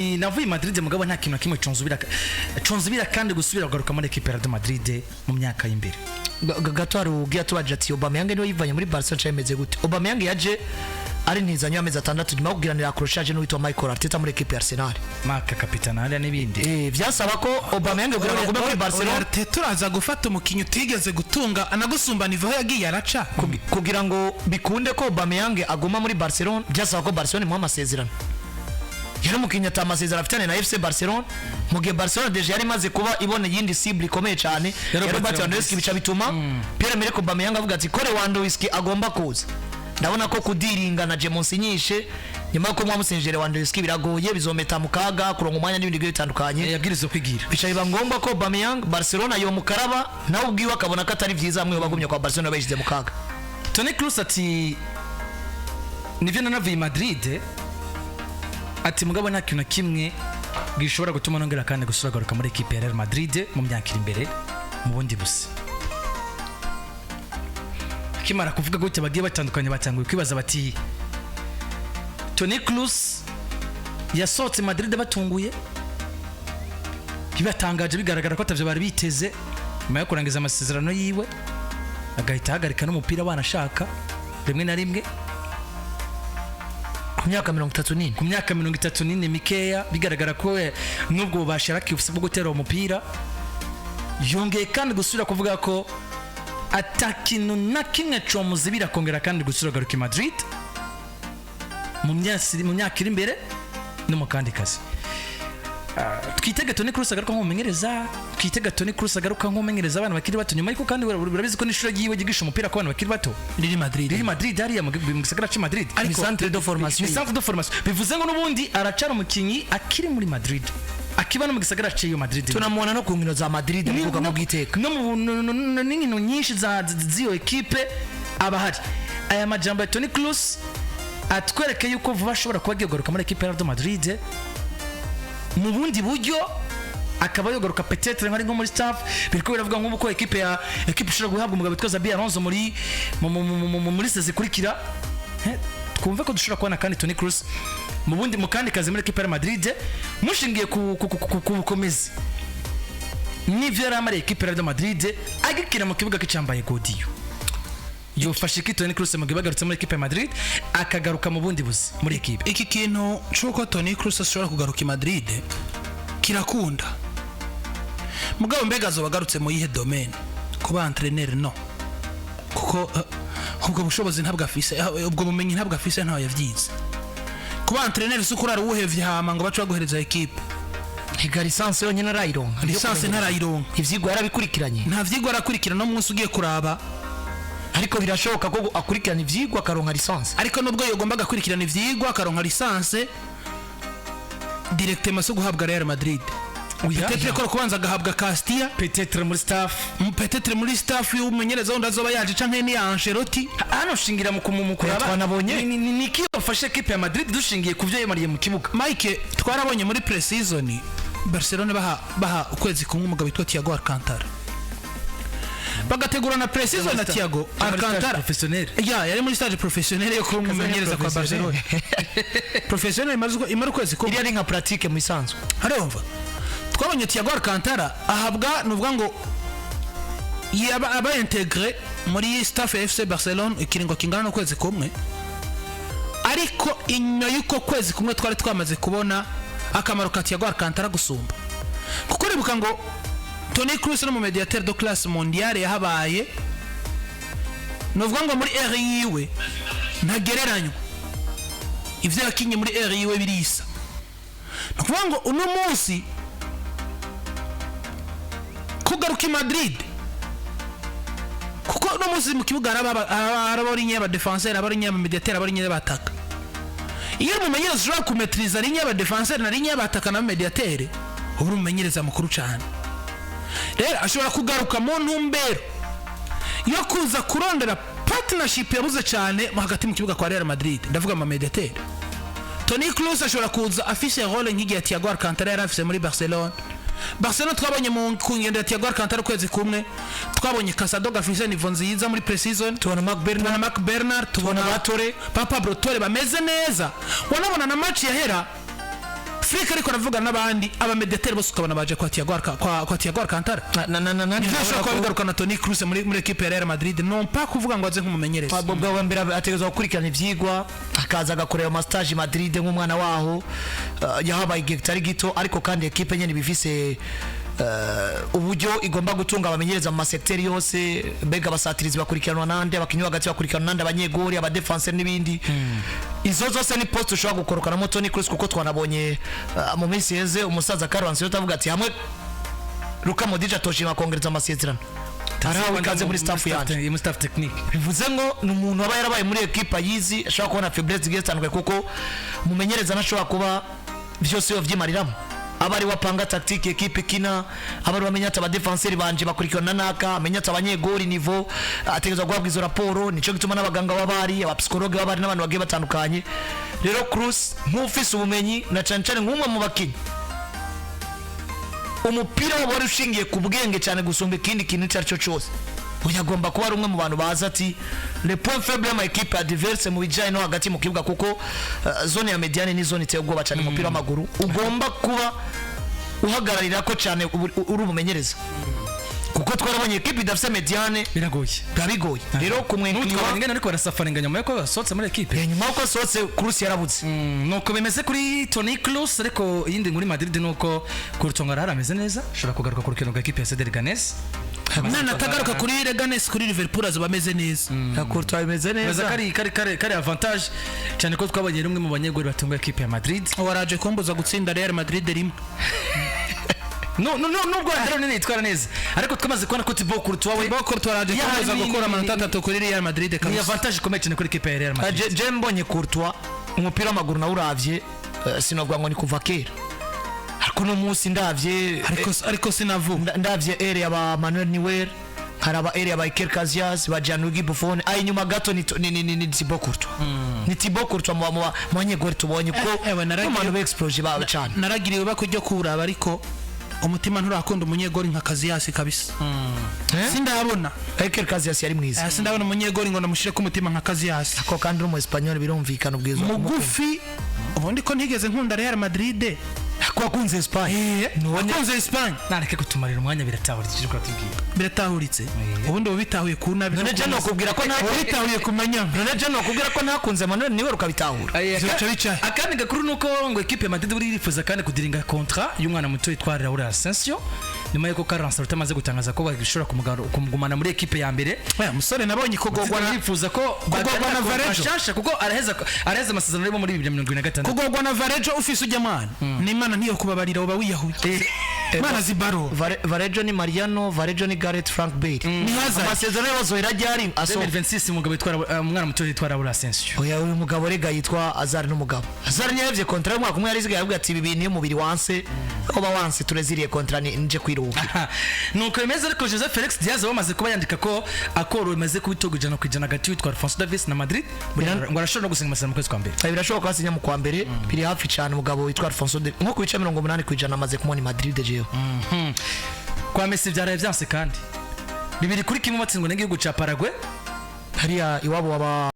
Navuye i Madrid, mugabo nta kintu na kimwe conzubira kandi gusubira kugaruka muri equipe ya Real Madrid mu myaka y'imbere. Gato hari ubwiye atubaje ati: "Aubameyang niwe yivanye muri Barcelona cyangwa imeze gute?" Aubameyang yaje ari ntizanyo y'amezi 6 nyuma yo kugiranira accrochage n'uwitwa Michael Arteta muri equipe ya Arsenal. Marc kapitana hariya n'ibindi. Vyasaba ko Aubameyang kugira ngo agume muri Barcelona. Arteta uraza gufata umukinnyi utigeze gutunga anagusumba niveau aho yagiye araca. Kugira ngo bikunde ko Aubameyang aguma muri Barcelona, byasaba ko Barcelona imuha amasezerano. Yari umukinnyi ata amasezerano afitanye na FC Barcelona, mu gihe Barcelona déjà yari imaze kuba ibona iyindi cible ikomeye cyane ya ya Robert Robert Lewandowski. Bica bituma Pierre-Emerick Aubameyang avuga ati ko Lewandowski agomba kuza, ndabona ko kudiringa na je munsinyishe nyuma yuko mwamusinjije Lewandowski biragoye, bizometa mu kaga kuronka umwanya n'ibindi bigiye bitandukanye. Yabwirizwa kwigira. Bica biba ngombwa ko Aubameyang Barcelona yo mukaraba, nawe ubwiwe akabona ko atari byiza hamwe bagumye kwa Barcelona bayishyize mu kaga. Toni Kroos ati: "Nivyo, nanavuye i Madrid," ati, "mugabo nta kintu na kimwe gishobora gutuma nongera kandi gusubira kugaruka muri equipe ya Real Madrid mu myaka iri imbere mu bundi busi." Akimara kuvuga gutya, bagiye batandukanye batanguye kwibaza bati: "Toni Kroos yasohotse Madrid batunguye, bibatangaje, bigaragara ko atavyo bari biteze, nyuma yo kurangiza amasezerano yiwe agahita ahagarika n'umupira wanashaka rimwe na rimwe." Ku myaka 34. Ku myaka 34 mikeya, bigaragara ko n'ubwo bubasha yarakifuse bwo gutera uwo mupira. Yongeye kandi gusubira kuvuga ko ata kintu na kimwe comuzibira kongera kandi gusubira kugaruka i Madrid mu myaka iri imbere no mu kandi kazi. Twitege Toni Kroos agaruka nk'umumenyereza, twitege Toni Kroos agaruka nk'umumenyereza abana bakiri bato nyuma, ariko kandi urabizi ko n'ishuri ryiwe ryigisha umupira ku bana bakiri bato riri Madrid. Riri Madrid hariya mu gisagara cy'i Madrid. Ni centre de formation. Ni centre de formation, bivuze ngo n'ubundi aracara umukinnyi akiri muri Madrid, akiba no mu gisagara cy'iyo Madrid. Tunamubona no ku nkino za Madrid mu bwugamo bw'iteka. No mu n'inkino nyinshi z'iyo ekipe aba ahari. Aya majambo ya Toni Kroos atwereke yuko vuba ashobora kuba agiye kugaruka muri ekipe ya Real Madrid mu bundi buryo, akaba yogaruka peut-être nkari nko muri staff. Biriko biravuga nk'ubu ko ekipe ya ekipe ishobora guhabwa umugabo witwa Xabi Alonso muri mu- mu- mu- mu- muri saison ikurikira. Twumve ko dushobora kubona kandi Toni Kroos mu bundi, mu kandi kazi muri ekipe ya Real Madrid, mushingiye ku bukomezi n'ivyo yari amariye ekipe ya Real Madrid agikina mu kibuga kicambaye godiyo. Yofashe iki Toni Kroos mu gihe bagarutse muri ekipe ya Madrid, akagaruka mu bundi buzi muri ekipe? Iki kintu cy'uko Toni Kroos ashobora kugaruka i Madrid kirakunda, mugabo mbega azoba agarutse mu yihe domaine? Kuba entraîneur? No, kuko ubwo bushobozi ntabwo afise, ubwo bumenyi ntabwo afise, ntawe yavyize. Kuba entraîneur si ukurara uwuhevye hama ngo bace baguhereza ekipe. Higa licence yonyine arayironka. Licence ntarayironka. Ivyigwa yarabikurikiranye? Nta vyigwa arakurikira no munsi ugiye kuraba. Ariko birashoboka ko akurikirana ivyigwa akaronka licence. Ariko nubwo yogomba agakurikirana ivyigwa akaronka licence, directement so guhabwa Real Madrid. Peut-être ko kubanza agahabwa Castilla. Peut-être muri staff. Peut-être muri staff y'umumenyereza wundi azoba yaje canke ni Ancelotti. Hano shingira mu kuraba Twanabonye. Ni iki yafashe ekipe ya Madrid dushingiye ku byo yimariye mu kibuga? Mike, twarabonye muri pre-season Barcelona baha ukwezi kumwe umugabo witwa Thiago Alcantara, bagategura na pre-season na Thiago Alcantara. Professionnel. Ya, yari muri stage professionnel yo kuba umumenyereza kwa Barcelona professionnel imara ukwezi kumwe. Iriya ni nka pratique mu isanzwe. Harumva twabonye Thiago Alcantara ahabwa, nuvuga ngo yaba aba intégré muri staff ya FC Barcelone ikiringo kingana n'ukwezi kumwe, ariko inyuma y'uko kwezi kumwe twari twamaze kubona akamaro ka Thiago Alcantara gusumba, kuko uribuka ngo Toni Kroos no mu médiateur de classe mondiale yahabaye, nuvuga ngo muri ère yiwe ntagereranywa, ivyo yakinye muri ère yiwe birisa. Ni ukuvuga ngo uno munsi kugaruka i Madrid, kuko uno munsi mu kibuga haraba ari y'abadefenseur, aba ari y'abamediateur, aba ari y'abataka. Iyo umumenyereza ushobora kumetriza ligne y'abadefenseur na ligne y'abataka na médiateur, uba uri umumenyereza mukuru cyane. Rero ashobora kugaruka mu ntumbero yo kuza kurondera partnership yabuze cyane mo hagati mu kibuga kwa Real Madrid, ndavuga ama médiateur. Toni Kroos ashobora kuza afise rôle nk'igihe Thiago Alcantara yari afise muri Barcelona. Barcelona twabonye mu ku ngendo ya Thiago Alcantara ukwezi kumwe, twabonye Casado gafise niveau nziza muri pre-season. Tubona Marc Bernal. Tubona Marc Bernal, tubona ba Torre. ba Pablo Torre bameze neza. Wanabona na match yahera. Flick ariko aravuga n'abandi aba médiateur bose, ukabona baje kwa Thiago Alcantara. Na Nivyo ashobora kuba bigaruka na Toni Kroos muri équipe ya Real Madrid, non pas kuvuga ngo aze nk'umumenyereza. Bwa mbere ategerezwa gukurikirana ivyigwa, akaza agakorera ama stage Madrid nk'umwana waho, yahabaye igihe kitari gito. Ariko kandi équipe nyene bifise uburyo igomba gutunga abamenyereza mu ma secteur yose. Mbega abasatirizi bakurikiranwa nande? Abakinyi hagati bakurikiranwa nande? Abanyegori, aba défenseur n'ibindi, izo zose ni poste ushobora gukorokanamo Toni Kroos, kuko twanabonye mu minsi yeze umusaza Carlo Ancelotti avuga ati hamwe Luka Modric atoshima kongereza amasezerano, arahawe ikaze muri staff yanje. Muri staff technique. Bivuze ngo ni umuntu aba yarabaye muri ekipa yizi, ashobora kubona faiblesse zigiye zitandukanye, kuko umumenyereza ntashobora kuba byose yovyimariramo. Aba ari wapanga tactique équipe ikina, aba ari wamenya ati aba défenseur banje bakurikirana naka, amenya ati abanyegori niveau, ategerezwa guhabwa izo raporo. Nico gituma n'abaganga baba bari, aba psychologue baba bari, n'abantu bagiye batandukanye. Rero Kroos nk'ufise ubumenyi, na cane cane nk'umwe mu bakinyi umupira wabo wari ushingiye ku bwenge cyane gusumba ikindi kintu icyo ari cyo cyose, uyu agomba kuba ari umwe mu bantu bazi ati le point faible y'ama équipe adverse mu bijyanye no hagati mu kibuga, kuko zone ya médiane ni zone iteye ubwoba cyane mu mupira w'amaguru, ugomba kuba uhagararira ko cyane uri umumenyereza, kuko twarabonye équipe idafite médiane Biragoye. Biba bigoye rero kumwenkiriwa. N'utwabonye ingene ariko barasafaringa nyuma yuko basohotse muri ekipe. Nyuma y'uko asohotse, Kroos yarabuze. Nuko bimeze kuri Toni Kroos. Ariko iyindi nkuru Madrid nuko Courtois ngo arahari, ameze neza, ashobora kugaruka ku rukino rwa ekipe ya CD Leganes. Nana atagaruka kuri Leganes, kuri Liverpool azoba ameze neza. Courtois bimeze Bibaza neza. Kari avantage cyane ko twabonye rumwe mu banyegori batunga ekipe ya Madrid. Waraje kumbuza gutsinda Real Madrid rimwe. No, nubwo rero nini yitwara neza, ariko twamaze kubona ko Thibaut Courtois we Thibaut Courtois araje kumbuza gukura amanota 3 kuri Real Madrid ni kabisa. avantage ikomeye cyane kuri ekipe ya Real Madrid. Je mbonye Courtois, umupira w'amaguru nawe uravye, sinovuga ngo ni kuva kera, ariko uno munsi ndavye Ariko sinavuga. Ndavye ère yaba Manuel Neuer, nkaraba ère yaba Iker Casillas, ba Gianluigi Buffon, ayi nyuma gato ni Thibaut Courtois, ni Thibaut Courtois mu banyegori tubonye ko Ewe, mu bantu explose ba cyane. Naragiriwe bako ryo kuraba, ariko umutima nturakunda umunyegori nka Casillas kabisa. Sindabona. Iker Casillas yari mwiza. Sindabona umunyegori ngo ndamushyire ku mutima nka Casillas. Ko kandi uri umu Espagnol, birumvikana ubwiza. Mugufi ubundi ko ntigeze nkunda Real Madrid. Ko wakunze Espagne. Nakunze Espagne. Nareke kutumarira umwanya, biratahura icyo kuratubwira. Biratahuritse, ubundi uba bitahuye ku nabi. None je nokubwira ko nta Uba bitahuye ku manyanga. None je nokubwira ko ntakunze Manuel Neuer ukabitahura. Zica bicaye. Akandi gakuru nuko ngo ekipe ya Madrid buri irifuza kandi kudiringa contrat y'umwana muto witwa Raul Asensio, nyuma yuko Carlo Ancelotti amaze gutangaza ko bashobora kumugumana muri ekipe ya mbere. Oya musore, nabonye kugogwa na Yifuza ko kugogwa na Varejo. Shasha, kuko araheza amasezerano arimo muri 2026. Kugogwa na Varejo ufise ujya mwana n'Imana ntiyo kubabarira, uba wiyahuye Imana zibaro. Varejo ni Mariano, Varejo ni Gareth Frank Bale. Ni Hazard. Amasezerano y'abazohera ryari aso 2026, umugabo witwa umwana muto witwa Raul Asensio. Oya, uyu mugabo rega yitwa Hazard n'umugabo. Hazard ntiyahevye contrat y'umwaka umwe yari isigaye, avuga ati ibi bintu iyo umubiri wanse uba wanse, tureziriye contrat nje kwiruhukira. Nuko bimeze. Ariko Jose Felix Diaz bamaze kuba yandika ko accord imaze kuba itoga 100% hagati witwa Alphonso Davies na Madrid, ngo arashobora no gusinya amasezerano mu kwezi kwa mbere. Birashoboka ko asinya mu kwa mbere, biri hafi cyane. Umugabo witwa Alphonso de nko ku bice 80% amaze kumubona i Madrid jewe. Kwa Messi byaraye byanse kandi 2-1 batsindwa n'igihugu ca Paraguay. Hariya iwabo waba.